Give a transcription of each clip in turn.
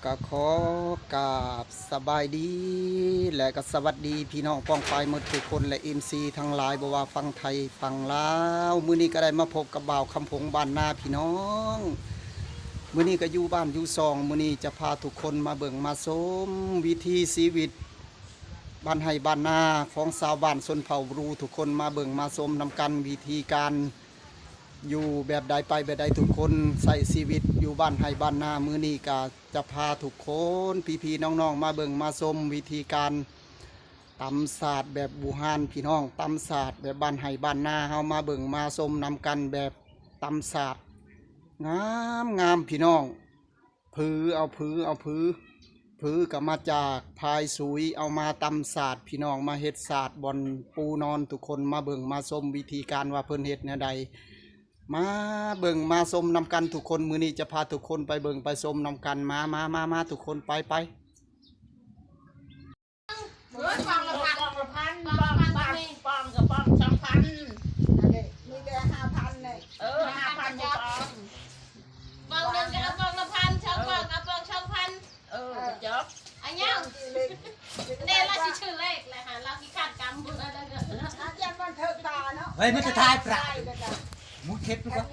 ກໍຂໍກາບສະບາຍດີ ແລະກໍສະຫວັດດີພີ່ນ້ອງປ້ອງປາຍໝົດທຸກຄົນ ແລະເອັຟຊີທັງຫຼາຍ ບໍ່ວ່າຝັ່ງໄທຝັ່ງລາວ. ມື້ນີ້ກໍໄດ້ມາພົບກັບບ່າວຄຳພົງບ້ານນາພີ່ນ້ອງ. ມື້ນີ້ກໍຢູ່ບ້ານຢູ່ຊ່ອງ ມື້ນີ້ຈະພາທຸກຄົນມາເບິ່ງມາຊົມວິຖີຊີວິດ ບ້ານໄຮ່ບ້ານນາຂອງຊາວບ້ານຊົນເຜົ່າບຣູ ທຸກຄົນມາເບິ່ງມາຊົມນຳກັນ ວິທີການຢູ່ແບບໃດໄປແບບໃດ ທຸກຄົນໃຊ້ຊີວິດຢູ່ບ້ານໄຮ່ບ້ານນາ. ມື້ນີ້ກະຈະພາທຸກຄົນພີ່ໆນ້ອງໆມາເບິ່ງມາຊົມວິທີການຕຳສາດແບບບູຮານ ພີ່ນ້ອງ, ຕຳສາດແບບບ້ານໄຮ່ບ້ານນາເຮົາ ມາເບິ່ງມາຊົມນຳກັນແບບຕຳສາດງາມໆ ພີ່ນ້ອງ. ຜື ເອົາຜື ເອົາຜື ຜືກໍມາຈາກພາຍສຸຍ ເອົາມາຕຳສາດພີ່ນ້ອງ ມາເຮັດສາດບ່ອນປູນອນ. ທຸກຄົນມາເບິ່ງມາຊົມວິທີການວ່າເພິ່ນເຮັດແນວໃດ ມາເບິ່ງມາຊົມນຳກັນທຸກຄົນ. ມື້ນີ້ຈະພາທຸກຄົນໄປເບິ່ງໄປຊົມນຳກັນ. ມາ ມາ ມາ ມາ ທຸກຄົນ ໄປ ໄປ. ເອີຍ ປອງລະພັນ ປອງລະພັນ ປອງລະພັນ ປອງ ປອງ ປອງກະປອງສອງພັນ ອັນນີ້ມີແຕ່ຫ້າພັນເດ້. ເອີ ຫ້າພັນກະປອງ ປອງໜຶ່ງກະເອົາປອງລະພັນ ສອງປອງກະເອົາປອງສອງພັນ. ເອີ ກະຈົບ ອັນຫຍັງ ແນ່ລາວຊິຖືເລກແຫຼະຫາ ລາວຂີ້ຄ້ານກຳ ອາຈານມັນເທີກຕາເນາະ. ເຮີຍ ມັນຈະຖ່າຍປະ ມຶງເກັບດູກວ່າ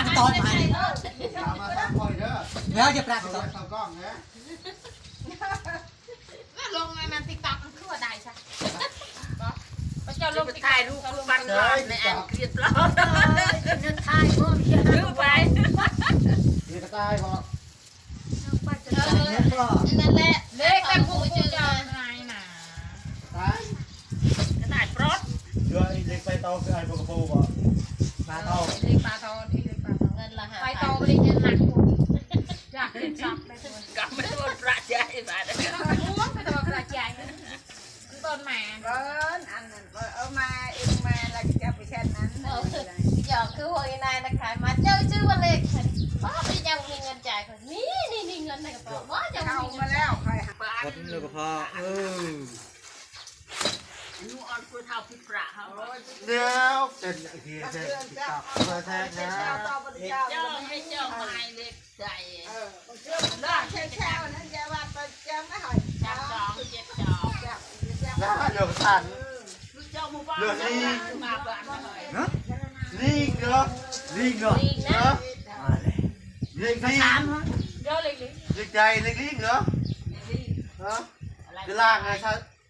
ປະຕອນມາ ເອົາມາຕາມຂ້ອຍເດີ ແລ້ວຈະປະຕອນ ເອົາກ້ອງເດີ. ແລ້ວລົງໃນນັ້ນຕິກຕັອກມັນຄືວ່າໄດ້ຊະ ບໍ່ ເຂົາເຈົ້າລົງຕິກຕັອກ ຖ່າຍຮູບຄືປັນນອນໃນອັນຄລິບລາວ ເອີ ເດີ ຖ່າຍບໍ່ ຄືໄປ ເດີ ກະຕ່າຍບໍ່ ເອີ ນັ້ນແຫຼະ ເລກແຕ່ຜູ້ເຈົ້ານາຍນະ ຕາຍ ກະຕ່າຍປອດ ເດືອອີເລັກໄປຕໍ່ຄືໄອ້ບໍ່ກະໂປບໍ່ ປາຕໍ່ ເອີ ເລັກປາຕໍ່ ເລັກປາຕໍ່ ເງິນລະຫ້າ ໄປຕໍ່ບໍ່ໄດ້ເງິນໜັກ ຢາກເປັນຊັບໄດ້ ກຳມາໂດນປະຈາຍບາດ ໂອ້ຍ ໄປຕໍ່ປະຈາຍ ຄືຕອນມາ ເບິ່ງອັນນັ້ນ ເອີ ມາເອງມາແລ້ວຈະໄປແຊັດນັ້ນ ເອີ ຢອກຄືພວກອີນາຍນະຂາຍມາ ເຈົ້າຊື່ວ່າເລກ ບໍ່ມີຫຍັງມີເງິນຈ່າຍ ນີ້ ນີ້ ນີ້ເງິນໃນກະເປົາ ບໍ່ ເຈົ້າບໍ່ມີເງິນຈ່າຍ ເອົາມາແລ້ວ ຂ້ອຍຫາ ຄົນລະກະເພາະ ເອີ ອາຍຸອ່ອນກວ່າເຖົ້າຜິດພະເຮົາ ແລ້ວເປັນເຮັດເຮັດເຮັດເຮັດເຮັດ ເຈົ້າໃຫ້ເຈົ້າໝາຍເລກໃດ ເອີ ລາດແທ້ໆນັ້ນ ຢ່າວ່າໄປແຈ້ມມາໃຫ້ ສາມສອງເຈັດສອງ ລາດເດີ ເອີ ເຫຼືອນີ້ ນີ້ເດີ ນີ້ເດີ ນີ້ເດີ ນີ້ດີ ເດີ ເລກດີ ເລກໃດ ເລກລີເດີ ເອີ ລາດໄງ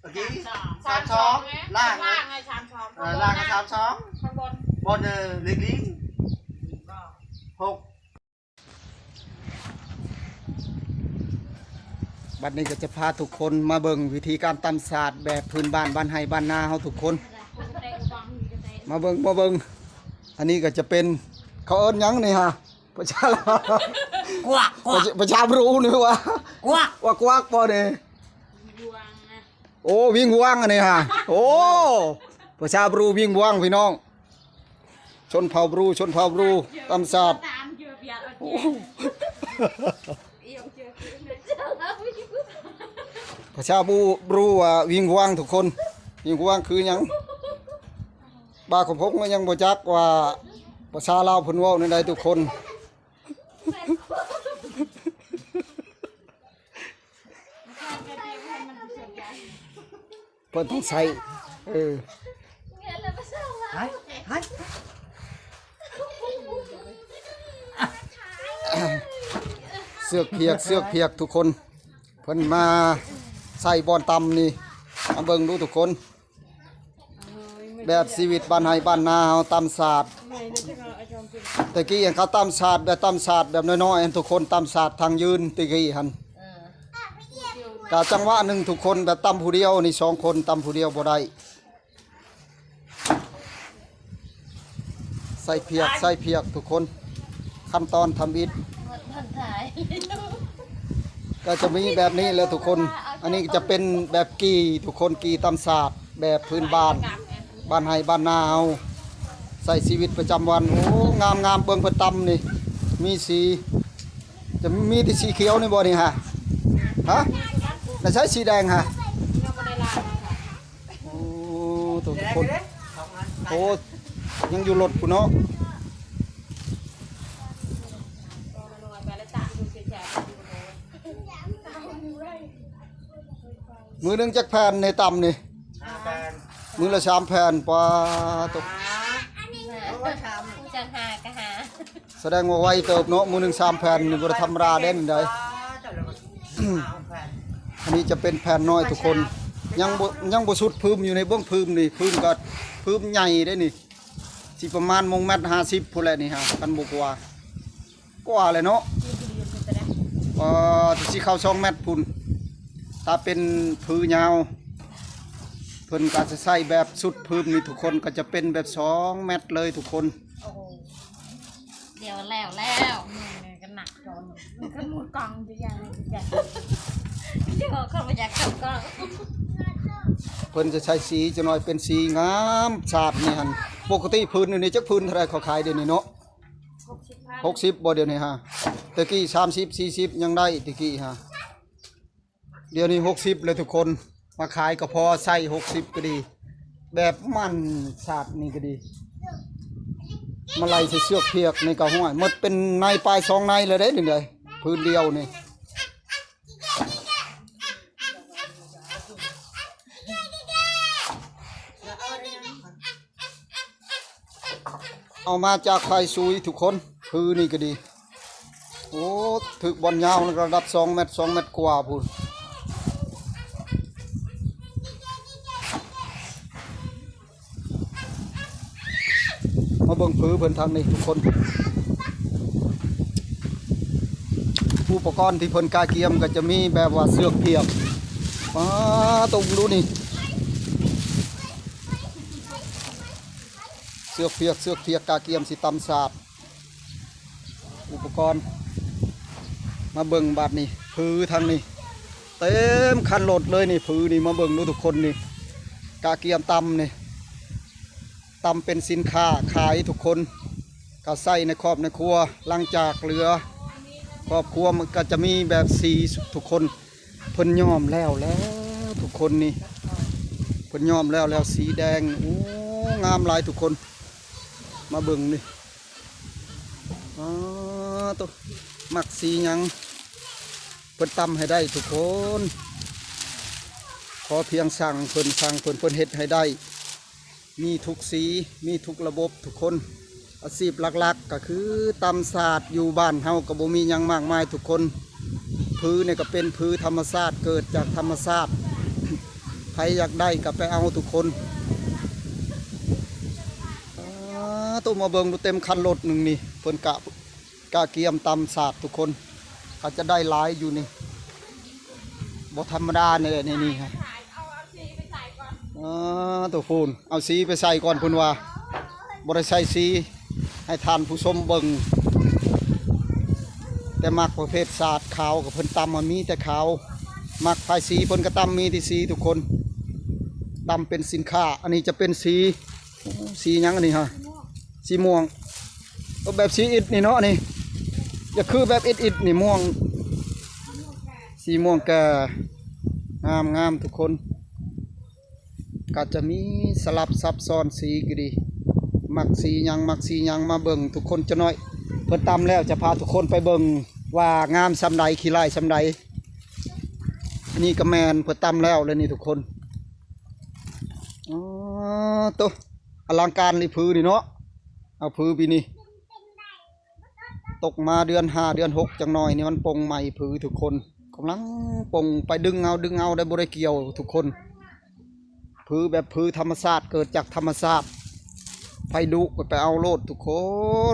ເມື່ອກີ້ ສາມສອງ ສາມສອງ ລ່າງ ລ່າງໄງ ສາມສອງ ເອີ ລ່າງ ສາມສອງ ຂ້າງບົນ ບົນ ເອີ ເລກລີ ຫົກ ບັດນີ້ກໍຈະພາທຸກຄົນມາເບິ່ງວິທີການຕຳສາດແບບພື້ນບ້ານ ບ້ານໄຮ່ບ້ານນາເຮົາທຸກຄົນ ມາເບິ່ງ ມາເບິ່ງ ອັນນີ້ກໍຈະເປັນ ເຂົາເອີ້ນຫຍັງນີ້ຫະ ພາສາລາວ ກວັກ ກວັກ ພາສາບຣູນີ້ວ່າ ກວັກ ວ່າກວັກບໍ່ນີ້ ໂອ້ ວິງວັງອັນນີ້ຫະ ໂອ້ ພາສາບຣູວິງວັງພີ່ນ້ອງ ຊົນເຜົ່າບຣູ ຊົນເຜົ່າບຣູ ຕຳສາດ ໂອ້ ພາສາບຣູ ບຣູວ່າວິງວັງທຸກຄົນ ວິງວັງຄືຫຍັງ ບາຂອງຜົມກໍຍັງບໍ່ຈັກວ່າພາສາລາວເພິ່ນເວົ້າແນວໃດທຸກຄົນ. ເພິ່ນຕ້ອງໃຊ້ ເອີ ເງືອນລະບໍ່ເຊົາວ່າ ຫາຍ ຫາຍ ເຊືອກພຽກ ເຊືອກພຽກທຸກຄົນ ເພິ່ນມາໃສ່ບ່ອນຕຳນີ້ ມາເບິ່ງດູທຸກຄົນ. ແບບຊີວິດບ້ານໄຮ່ບ້ານນາເຮົາ ຕຳສາດ ແຕ່ກີ້ເຂົາຕຳສາດແບບ ຕຳສາດແບບນ້ອຍໆ ໃຫ້ທຸກຄົນຕຳສາດທາງຢືນແຕ່ກີ້ຫັ້ນ ກະຈັງຫວະໜຶ່ງທຸກຄົນແບບຕຳຜູ້ດຽວນີ້ ສອງຄົນຕຳຜູ້ດຽວບໍ່ໄດ້ ໃສ່ພຽກ ໃສ່ພຽກທຸກຄົນ ຂັ້ນຕອນທຳອິດ ກໍຈະມີແບບນີ້ແຫຼະທຸກຄົນ ອັນນີ້ຈະເປັນແບບກີ່ທຸກຄົນ ກີ່ຕຳສາດແບບພື້ນບ້ານ ບ້ານໄຮ່ບ້ານນາເຮົາ ໃຊ້ຊີວິດປະຈຳວັນ. ໂອ້ ງາມໆ ເບິ່ງເພິ່ນຕຳນີ້ ມີສີ ຈະມີແຕ່ສີຂຽວນີ້ບໍ່ນີ້ຫະ ຫະ ແລ້ວໃຊ້ສີແດງຫະ? ໂອ້ ທຸກຄົນ ໂອ້ ຍັງຢູ່ລົດພຸ້ນເນາະ. ມື້ໜຶ່ງຈັກແຜ່ນໃຫ້ຕຳນີ້? ຫ້າແຜ່ນ. ມື້ລະສາມແຜ່ນ. ປາໂຕ ໂອ້ຍ ສາມ ຈັກຫ້າກະຫ້າ. ສະແດງວ່າໄວເຕີບເນາະ, ມື້ໜຶ່ງສາມແຜ່ນນີ້ບໍ່ໄດ້ທຳມະດາເດ້ນີ້ໃດ. ອັນນີ້ຈະເປັນແຜ່ນນ້ອຍທຸກຄົນ, ຍັງບໍ່ ຍັງບໍ່ສຸດ. ຜືມຢູ່ໃນເບື້ອງຜືມນີ້, ຜືມກໍຜືມໃຫຍ່ເດ້ນີ້, ຊິປະມານມອງແມັດຫ້າສິບພຸ້ນແຫຼະນີ້ຮະ, ຄັນບໍ່ກວ່າ ກວ່າແຫຼະເນາະ. ເອີ ຊິເຂົ້າສອງແມັດພຸ້ນ. ຖ້າເປັນຜືຍາວ ເພິ່ນກໍຈະໃຊ້ແບບສຸດຜືມນີ້ທຸກຄົນ, ກໍຈະເປັນແບບສອງແມັດເລີຍທຸກຄົນ. ໂອ້ໂຫ ດຽວແລ້ວແລ້ວ ມືນີ້ກໍໜັກ ມັນກໍໝູດກ່ອງຢູ່ຢ່າງໜຶ່ງ ດຽວເຂົາບໍ່ຢາກເຂົ້າກ້ອງ. ເພິ່ນຈະໃຊ້ສີຈັກໜ້ອຍ ເປັນສີງາມ ສາດນີ້ຫັ້ນ. ປົກກະຕິຜືນນີ້ຈັກຜືນເທົ່າໃດເຂົາຂາຍດຽວນີ້ເນາະ? ຫົກສິບບໍ່ດຽວນີ້ຮະ? ແຕ່ກີ້ສາມສິບ ສີ່ສິບຍັງໄດ້ແຕ່ກີ້ຮະ, ດຽວນີ້ຫົກສິບແລ້ວທຸກຄົນ. ມາຂາຍກໍພໍໃຊ້ ຫົກສິບກໍດີ. ແບບມັນສາດນີ້ກໍດີ, ມາໄລ່ໃສ່ເຊືອກພຽກນີ້ກໍ ຫ້ວຍ ໝົດເປັນໃນປາຍສອງໃນແລ້ວເດ້ນີ້ ຜືນດຽວນີ້. ເອົາມາຈາກໄຟຊຸຍທຸກຄົນ, ຜືນີ້ກໍດີ. ໂອ້ ຖືກບ່ອນຍາວລະດັບສອງແມັດ ສອງແມັດກວ່າພຸ້ນ. ມາເບິ່ງຜືເພິ່ນທາງນີ້ທຸກຄົນ. ອຸປະກອນທີ່ເພິ່ນກະກຽມກໍຈະມີແບບວ່າເຊືອກພຽກ. ປາໂຕ ເບິ່ງດູນີ້. ເຊືອກພຽກ ເຊືອກພຽກ ກະກຽມຊິຕຳສາດ ອຸປະກອນ. ມາເບິ່ງບາດນີ້ ຜືທາງນີ້ ເຕັມຄັນລົດເລີຍນີ້ ຜືນີ້. ມາເບິ່ງດູທຸກຄົນນີ້ ກະກຽມຕຳນີ້ ຕຳເປັນສິນຄ້າຂາຍທຸກຄົນ, ກະໃຊ້ໃນຄອບໃນຄົວ. ຫຼັງຈາກເຫຼືອຄອບຄົວ ມັນກະຈະມີແບບສີທຸກຄົນ. ເພິ່ນຍ້ອມແລ້ວແລ້ວທຸກຄົນນີ້, ເພິ່ນຍ້ອມແລ້ວແລ້ວ ສີແດງ. ໂອ້ ງາມຫຼາຍທຸກຄົນ. ມາເບິ່ງນີ້ ອ້າໂຕ ມັກສີຫຍັງ ເພິ່ນຕຳໃຫ້ໄດ້ທຸກຄົນ. ຂໍພຽງສັ່ງເພິ່ນ ສັ່ງເພິ່ນ ເພິ່ນເຮັດໃຫ້ໄດ້. ມີທຸກສີ ມີທຸກລະບົບທຸກຄົນ. ອາຊີບຫຼັກໆກໍຄືຕຳສາດ. ຢູ່ບ້ານເຮົາກໍບໍ່ມີຫຍັງມາກມາຍທຸກຄົນ. ຜືນີ້ກໍເປັນຜືທຳມະຊາດ ເກີດຈາກທຳມະຊາດ. ໃຜຢາກໄດ້ກໍໄປເອົາທຸກຄົນ. ອ້າໂຕ ມາເບິ່ງດູ ເຕັມຄັນລົດໜຶ່ງນີ້ ເພິ່ນກະ ກະກຽມຕຳສາດທຸກຄົນ. ເຂົາຈະໄດ້ຫຼາຍຢູ່ນີ້ ບໍ່ທຳມະດາແນ່ໃນນີ້ຮະ. ເອີ ໂຕພຸ້ນ ເອົາສີໄປໃສ່ກ່ອນ ເພິ່ນວ່າ ບໍ່ໄດ້ໃສ່ສີໃຫ້ທ່ານຜູ້ຊົມເບິ່ງ. ແຕ່ມັກປະເພດສາດຂາວ ກໍເພິ່ນຕຳມາມີແຕ່ຂາວ, ມັກພາຍສີ ເພິ່ນກໍຕຳມີແຕ່ສີທຸກຄົນ. ຕຳເປັນສິນຄ້າ. ອັນນີ້ຈະເປັນສີ ສີຫຍັງອັນນີ້ຮະ? ສີມ່ວງ. ເອີ ແບບສີອິດນີ້ເນາະ ນີ້ ຢາກຄືແບບອິດໆນີ້ ມ່ວງ ສີມ່ວງກະງາມໆທຸກຄົນ. ກະຈະມີສະຫຼັບຊັບຊ້ອນສີກໍດີ. ມັກສີຫຍັງ ມັກສີຫຍັງ ມາເບິ່ງທຸກຄົນ. ຈັກໜ້ອຍເພິ່ນຕຳແລ້ວ ຈະພາທຸກຄົນໄປເບິ່ງວ່າງາມສ່ຳໃດ ຂີ້ຮ້າຍສ່ຳໃດ. ອັນນີ້ກໍແມ່ນເພິ່ນຕຳແລ້ວແລ້ວນີ້ທຸກຄົນ. ອໍ ໂຕ ອະລັງການອີ່ຜືນີ້ເນາະ. ເອົາຜືປີນີ້ ຕົກມາເດືອນຫ້າເດືອນຫົກ ຈັກໜ້ອຍນີ້ມັນປົ່ງໃໝ່ຜືທຸກຄົນ. ກຳລັງປົ່ງໄປ ດຶງເອົາ ດຶງເອົາ ໄດ້ບໍ່ໄດ້ກ່ຽວທຸກຄົນ. ຜືແບບຜືທຳມະຊາດ ເກີດຈາກທຳມະຊາດ. ໃຜດຸກໍໄປເອົາໂລດທຸກຄົ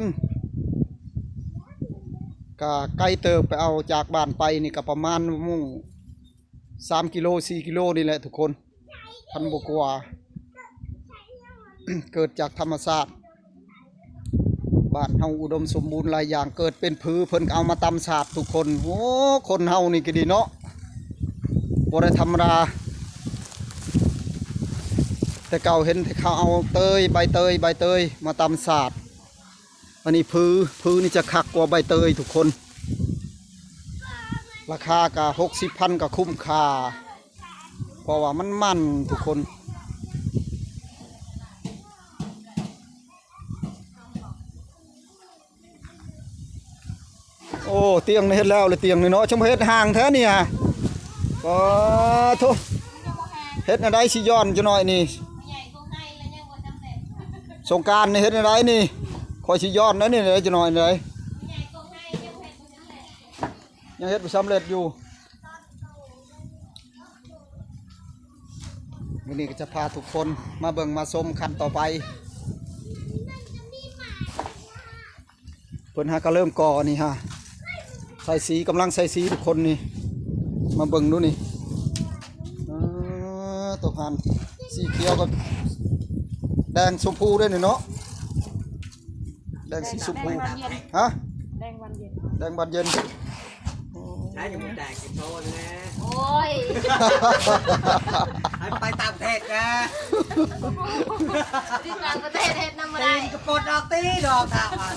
ນ. ກະໄກເຕີບ ໄປເອົາຈາກບ້ານໄປນີ້ກະປະມານ ໂອ້ ສາມກິໂລ ສີ່ກິໂລນີ້ແຫຼະທຸກຄົນ. ພັນບໍ່ກວ່າ ເກີດຈາກທຳມະຊາດ. ບ້ານເຮົາອຸດົມສົມບູນຫຼາຍຢ່າງ. ເກີດເປັນຜືເພິ່ນກໍເອົາມາຕຳສາດທຸກຄົນ. ໂອ້ ຄົນເຮົານີ້ກໍດີເນາະ ບໍ່ໄດ້ທຳມະດາ. ແຕ່ເກົ່າເຫັນແຕ່ເຂົາເອົາເຕີຍ ໃບເຕີຍ ໃບເຕີຍມາຕຳສາດ. ອັນນີ້ຜື ຜືນີ້ຈະຄັກກວ່າໃບເຕີຍທຸກຄົນ. ລາຄາກະຫົກສິບພັນ ກະຄຸ້ມຄ່າ ເພາະວ່າມັນມັນທຸກຄົນ. ໂອ້ ຕຽງນີ້ເຮັດແລ້ວເລີຍ ຕຽງນີ້ເນາະ. ຈັ່ງມາເຮັດຫ່າງແທ້ນີ້ຫະ. ປາໂທ້ ເຮັດແນວໃດຊິຍ້ອນຈັກໜ້ອຍນີ້? ສົງການນີ້ເຮັດແນວໃດນີ້? ຂ້ອຍຊິຍ້ອນແນວນີ້ແຫຼະຈັກໜ້ອຍນີ້. ຍັງເຮັດບໍ່ສຳເລັດຢູ່. ມື້ນີ້ກໍຈະພາທຸກຄົນມາເບິ່ງມາຊົມຂັ້ນຕໍ່ໄປ. ເພິ່ນຫາກໍເລີ່ມກໍ່ນີ້ຫາ ໃສ່ສີ ກຳລັງໃສ່ສີທຸກຄົນນີ້. ມາເບິ່ງດູນີ້. ເອີ ຕົກຫັນ ສີຂຽວກັບແດງຊົມພູເດ້ນີ້ເນາະ. ແດງສີຊົມພູ. ແດງບານເຢັນ. ຮະ? ແດງບານເຢັນ. ແດງບານເຢັນ. ໃຊ້ຍັງບໍ່ແຕກ ກິນໂຊແນ່. ໂອ້ຍ ໃຫ້ໄປຕ່າງປະເທດນະ. ທີ່ຕ່າງປະເທດເຮັດນຳບໍ່ໄດ້. ຕີນກະປົດອອກຕີດອກຕາອ່ອນ.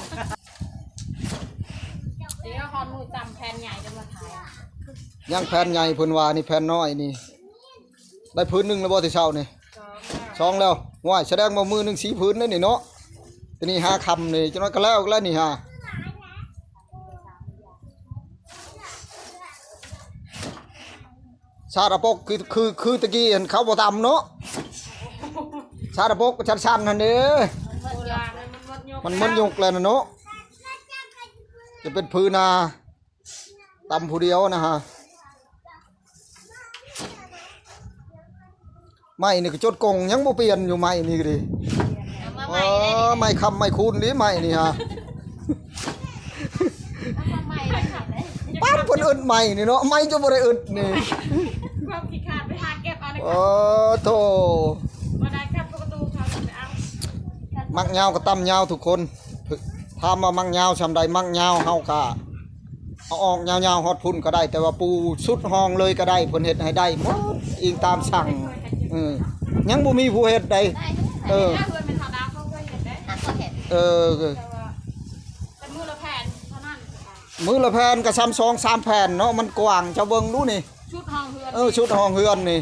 ດຽວຮອດມື້ຕຳແຜ່ນໃຫຍ່ຈະມາຖ່າຍ. ຍັງແຜ່ນໃຫຍ່ເພິ່ນວ່ານີ້ ແຜ່ນນ້ອຍນີ້ ໄດ້ຜືນໜຶ່ງແລ້ວບໍ່ແຕ່ເຊົ້ານີ້? ສອງແລ້ວ. ສອງແລ້ວ. ວ້າຍ ສະແດງວ່າມື້ໜຶ່ງສີ່ຜືນເດ້ນີ້ເນາະ. ແຕ່ນີ້ຫາຄ່ຳນີ້ ຈັກໜ້ອຍກໍແລ້ວ ແລ້ວນີ້ຫາ. ສາດອະປົກຄື ຄື ຄືຕະກີ້ຫັ້ນເຂົາບໍ່ຕຳເນາະ. ສາດອະປົກກໍສັ້ນໆຫັ້ນເດ້. ມັນໝົດຍຸກແລ້ວນະເນາະ. ຈະເປັນຜືນນາ ຕຳຜູ້ດຽວນະຮະ. ໄມ້ນີ້ກໍຈົດກົງຍັງບໍ່ປ່ຽນຢູ່ ໄມ້ນີ້ກໍດີ. ເອົາມາໃໝ່ເດ້. ອໍ ໄມ້ຄ້ຳໄມ້ຄູນເດ້ໄມ້ນີ້ຫາ. ເອົາມາໃໝ່ເດ້. ປານເພິ່ນເອີ້ນໄມ້ນີ້ເນາະ ໄມ້ຈະບໍ່ໄດ້ເອີ້ນນີ້. ຄວາມຂີ້ຂາດໄປຫາເກັບເອົາໃນ. ໂອ້ໂທ້ ບໍ່ໄດ້ກັບປະຕູເຂົາໄປເອົາ. ໝາກຍາວກໍຕຳຍາວທຸກຄົນ. ຖາມວ່າໝາກຍາວຊ່ຳໃດ? ໝາກຍາວເຮົາກໍ ເອົາອອກຍາວໆຮອດພຸ້ນກໍໄດ້ ແຕ່ວ່າປູສຸດຮ່ອງເລີຍກໍໄດ້ ເພິ່ນເຮັດໃຫ້ໄດ້ໝົດ ອີງຕາມສັ່ງ. ເອີ ຍັງບໍ່ມີຜູ້ເຮັດໃດ. ເອີ ເອີ ແຕ່ວ່າເປັນມື້ລະແຜ່ນເທົ່ານັ້ນ. ມື້ລະແຜ່ນກໍຊ່ຳສອງສາມແຜ່ນເນາະ ມັນກວ້າງ ເຈົ້າເບິ່ງດູນີ້. ຊຸດຫ້ອງເຮືອນ. ເອີ ຊຸດຫ້ອງເຮືອນນີ້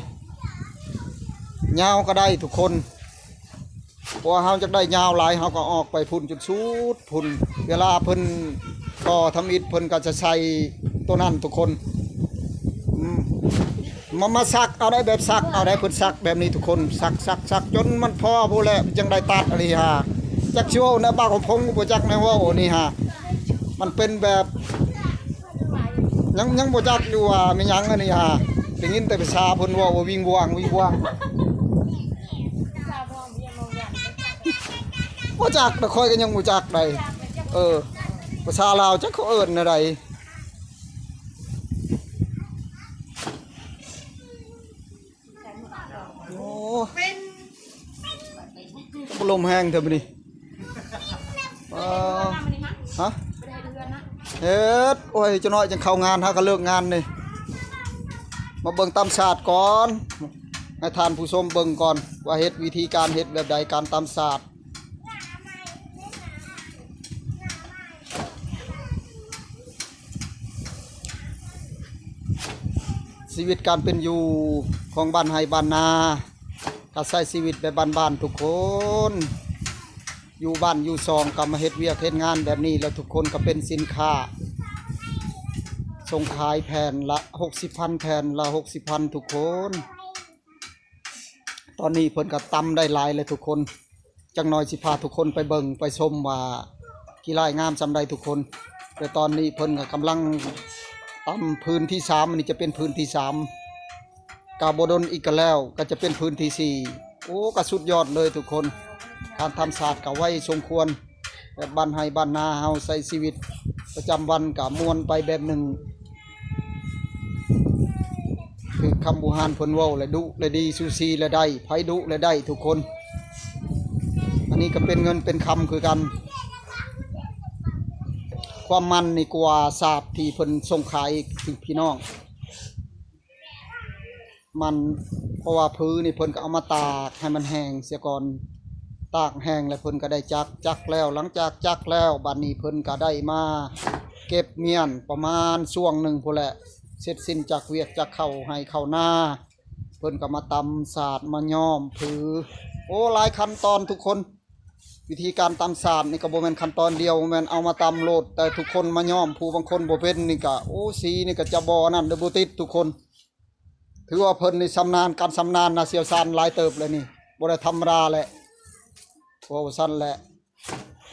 ຍາວກໍໄດ້ທຸກຄົນ. ເພາະວ່າເຮົາຢາກໄດ້ຍາວຫຼາຍ ເຮົາກໍອອກໄປພຸ້ນຈົນສຸດພຸ້ນ. ເວລາເພິ່ນກໍ່ທຳອິດ ເພິ່ນກໍຈະໃສ່ໂຕນັ້ນທຸກຄົນ. ອືມ ມາ ມາສັກເອົາໄດ້ ແບບສັກເອົາໄດ້ ເພິ່ນສັກແບບນີ້ທຸກຄົນ. ສັກ ສັກ ສັກຈົນມັນພໍພຸ້ນແຫຼະ ຈັ່ງໄດ້ຕັດອັນນີ້ຫາ. ຈັກຊິເວົ້າແນວ ບ່າວຄຳພົງກໍບໍ່ຈັກແນວເວົ້າອັນນີ້ຫາ. ມັນເປັນແບບ ຍັງ ຍັງບໍ່ຈັກຢູ່ວ່າແມ່ນຫຍັງອັນນີ້ຫາ. ໄດ້ຍິນແຕ່ພາສາເພິ່ນເວົ້າວ່າວິງວາງ ວິງວາງ. ບໍ່ຈັກ ແຕ່ຂ້ອຍກໍຍັງບໍ່ຈັກໃດ. ເອີ ພາສາລາວຈັກເຂົາເອີ້ນແນວໃດ. ໂອ້ ລົມແຮງແທ້ມື້ນີ້. ເອີ ຮະ ເຮັດ ໂອ້ຍ ຈັກໜ້ອຍຈັ່ງເຂົ້າງານ ຫາກໍເລີກງານນີ້. ມາເບິ່ງຕຳສາດກ່ອນ ໃຫ້ທ່ານຜູ້ຊົມເບິ່ງກ່ອນວ່າເຮັດ ວິທີການເຮັດແບບໃດ ການຕຳສາດ. ຊີວິດການເປັນຢູ່ຂອງບ້ານໄຮ່ບ້ານນາ ກໍໃຊ້ຊີວິດແບບບ້ານໆທຸກຄົນ. ຢູ່ບ້ານຢູ່ຊ່ອງກໍມາເຮັດວຽກເຮັດງານແບບນີ້ ແລ້ວທຸກຄົນກໍເປັນສິນຄ້າ ສົ່ງຂາຍແຜ່ນລະຫົກສິບພັນ ແຜ່ນລະຫົກສິບພັນທຸກຄົນ. ຕອນນີ້ເພິ່ນກໍຕຳໄດ້ຫຼາຍແລ້ວທຸກຄົນ. ຈັກໜ້ອຍຊິພາທຸກຄົນໄປເບິ່ງໄປຊົມວ່າຂີ້ລ້າຍງາມສ່ຳໃດທຸກຄົນ. ແຕ່ຕອນນີ້ເພິ່ນກໍກຳລັງຕຳຜືນທີສາມ ອັນນີ້ຈະເປັນຜືນທີສາມ ກະບໍ່ດົນອີກກະແລ້ວ ກະຈະເປັນຜືນທີສີ່. ໂອ້ ກະສຸດຍອດເລີຍທຸກຄົນ. ການທຳສາດກະໄວສົມຄວນ ແບບບ້ານໄຮ່ບ້ານນາເຮົາໃຊ້ຊີວິດປະຈຳວັນກະມ່ວນໄປແບບໜຶ່ງ. ຄືຄຳບູຮານເພິ່ນເວົ້າແຫຼະ ດຸແລະດີ ຊູຊີແລະໄດ້ ໃຜດຸແລະໄດ້ທຸກຄົນ. ອັນນີ້ກໍເປັນເງິນເປັນຄຳຄືກັນ. ຄວາມມັນນີ້ກວ່າສາບທີ່ເພິ່ນສົ່ງຂາຍ ຄືພີ່ນ້ອງ ມັນ ເພາະວ່າຜືນີ້ເພິ່ນກໍເອົາມາຕາກໃຫ້ມັນແຫ້ງເສຍກ່ອນ. ຕາກແຫ້ງແລ້ວເພິ່ນກໍໄດ້ຈັກ ຈັກແລ້ວ ຫຼັງຈາກຈັກແລ້ວ ບັດນີ້ເພິ່ນກໍໄດ້ມາເກັບມ້ຽນປະມານຊ່ວງໜຶ່ງພຸ້ນແຫຼະ ເສັດສິ້ນຈາກວຽກຈາກເຂົ້າໄຮ່ເຂົ້ານາ ເພິ່ນກໍມາຕຳສາດມາຍ້ອມຜື. ໂອ້ ຫຼາຍຂັ້ນຕອນທຸກຄົນ. ວິທີການຕຳສາດນີ້ກໍບໍ່ແມ່ນຂັ້ນຕອນດຽວ ບໍ່ແມ່ນເອົາມາຕຳໂລດ ແຕ່ທຸກຄົນມາຍ້ອມ. ຜູ້ບາງຄົນບໍ່ເປັນນີ້ກໍ ໂອ້ ສີນີ້ກໍຈະບໍ່ອັນນັ້ນເດີ ບໍ່ຕິດທຸກຄົນ. ຖືວ່າເພິ່ນນີ້ຊຳນານ ການຊຳນານນະ ຊ່ຽວຊານຫຼາຍເຕີບແລ້ວນີ້ ບໍ່ໄດ້ທຳມະດາແຫຼະ ເວົ້າຊັ້ນແຫຼະ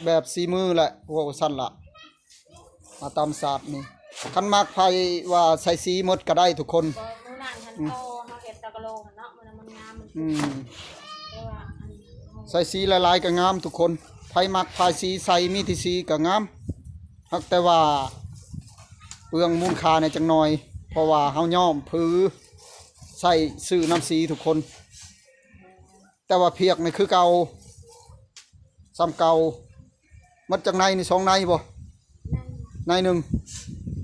ແບບສີມືແຫຼະ ເວົ້າຊັ້ນລະ ມາຕຳສາດນີ້ ຄັນມັກໃຜວ່າໃສ່ສີໝົດກໍໄດ້ທຸກຄົນ ບໍ່ ມື້ນັ້ນຫັ້ນ ອືມ ໂຕເຮົາເຮັດຕະກະໂລຫັ້ນເນາະ ມື້ນັ້ນມັນງາມ ອືມ ແຕ່ວ່າອັນ ໃສ່ສີຫຼາຍໆກໍງາມທຸກຄົນ ໃຜມັກພາຍສີໃສ່ ມີທີ່ສີກໍງາມ ຫາກແຕ່ວ່າເປືອງມູນຄ່າແດ່ຈັກໜ່ອຍ ເພາະວ່າເຮົາຍ້ອມຜື ໃຊ້ຊື້ນຳສີທຸກຄົນ ແຕ່ວ່າພຽກນີ້ຄືເກົ່າ ສ່ຳເກົ່າ ໝົດຈັກໃນນີ້ ສອງໃນບໍ່? ໃນໜຶ່ງ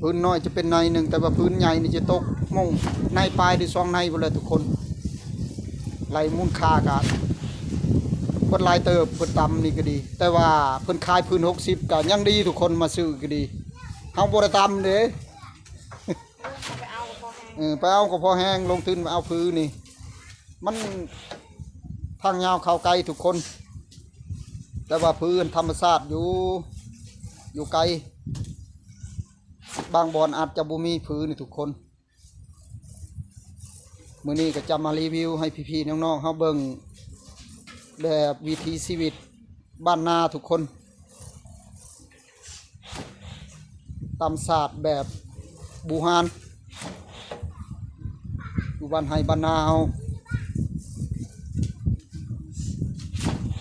ຜືນນ້ອຍຈະເປັນໃນໜຶ່ງ ແຕ່ວ່າຜືນໃຫຍ່ນີ້ຈະຕົກມົ້ງໃນປາຍ ຫຼື ສອງໃນພຸ້ນແຫຼະທຸກຄົນ ໄລ່ມູນຄ່າກະເບິດຫຼາຍເຕີບ ເພິ່ນຕຳນີ້ກໍດີ ແຕ່ວ່າເພິ່ນຂາຍຜືນຫົກສິບ ກໍຍັງດີ ທຸກຄົນມາຊື້ກໍດີ ເຮົາບໍ່ໄດ້ຕຳເດ້ ເອີ ໄປເອົາກໍພໍແຮງ ເອີ ໄປເອົາກໍພໍແຮງ ລົງທຶນໄປເອົາຜືນີ້ ມັນທາງຍາວເຂົ້າໄກທຸກຄົນ ແຕ່ວ່າຜືອັນທຳມະຊາດຢູ່ ຢູ່ໄກ ບາງບ່ອນອາດຈະບໍ່ມີຜືນີ້ທຸກຄົນ ມື້ນີ້ກໍຈະມາຣີວິວໃຫ້ພີ່ໆນ້ອງໆເຮົາເບິ່ງ ແບບວິຖີຊີວິດບ້ານນາທຸກຄົນ ຕຳສາດແບບບູຮານ ຢູ່ບ້ານໄຮ່ບ້ານນາເຮົາ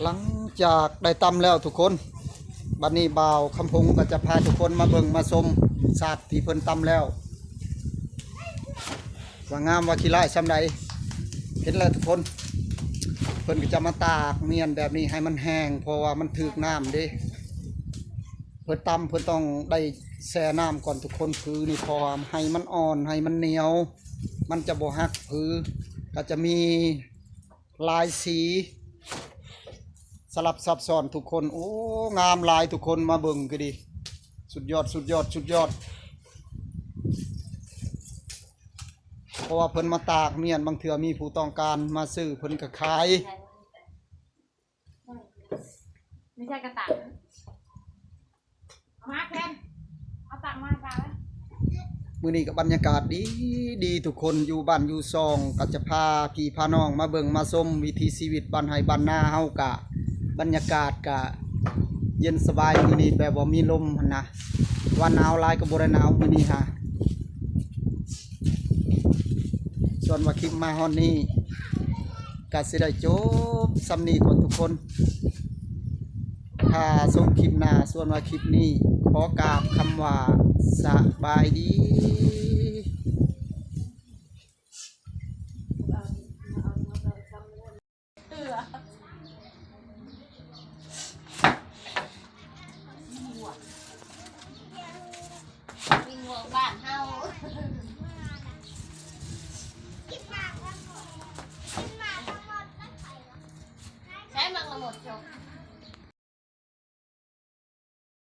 ຫຼັງຈາກໄດ້ຕຳແລ້ວທຸກຄົນ ບັດນີ້ບ່າວຄຳພົງກໍຈະພາທຸກຄົນມາເບິ່ງມາຊົມສາດທີ່ເພິ່ນຕຳແລ້ວ ວ່າງາມວ່າຂີ້ຮ້າຍສ່ຳໃດ ເຫັນແລ້ວທຸກຄົນ ເພິ່ນກໍຈະມາຕາກມ້ຽນແບບນີ້ໃຫ້ມັນແຫ້ງ ເພາະວ່າມັນຖືກນ້ຳເດ້ ເພິ່ນຕຳເພິ່ນຕ້ອງໄດ້ແຊ່ນ້ຳກ່ອນທຸກຄົນ ຜືນີ້ ເພາະວ່າໃຫ້ມັນອ່ອນ ໃຫ້ມັນໜຽວ ມັນຈະບໍ່ຫັກຜື ກໍຈະມີຫຼາຍສີ ສະຫຼັບຊັບຊ້ອນທຸກຄົນ ໂອ້ ງາມຫຼາຍທຸກຄົນ ມາເບິ່ງກໍດີ ສຸດຍອດ ສຸດຍອດ ສຸດຍອດ ເພາະວ່າເພິ່ນມາຕາກມ້ຽນ ບາງເທື່ອມີຜູ້ຕ້ອງການມາຊື້ ເພິ່ນກໍຂາຍ ນີ້ໃສ່ກະຕັງ ເອົາມາແຄນ ເອົາຕັງມາປາກເລີຍ ມື້ນີ້ກໍບັນຍາກາດດີ ດີທຸກຄົນ ຢູ່ບ້ານຢູ່ຊ່ອງ ກໍຈະພາພີ່ພານ້ອງມາເບິ່ງມາຊົມວິຖີຊີວິດບ້ານໄຮ່ບ້ານນາເຮົາ ກະບັນຍາກາດກະເຢັນສະບາຍ ມື້ນີ້ແບບວ່າມີລົມຫັ້ນນະ ວ່າໜາວຫຼາຍກໍບໍ່ໄດ້ໜາວມື້ນີ້ຫາ ສ່ວນວ່າຄລິບມາຮອດນີ້ ກະຊິໄດ້ຈົບສ່ຳນີ້ກ່ອນທຸກຄົນ ຖ້າຊົມຄລິບໜ້າ ສ່ວນວ່າຄລິບນີ້ ຂໍກາບຄຳວ່າ ສະບາຍດີ.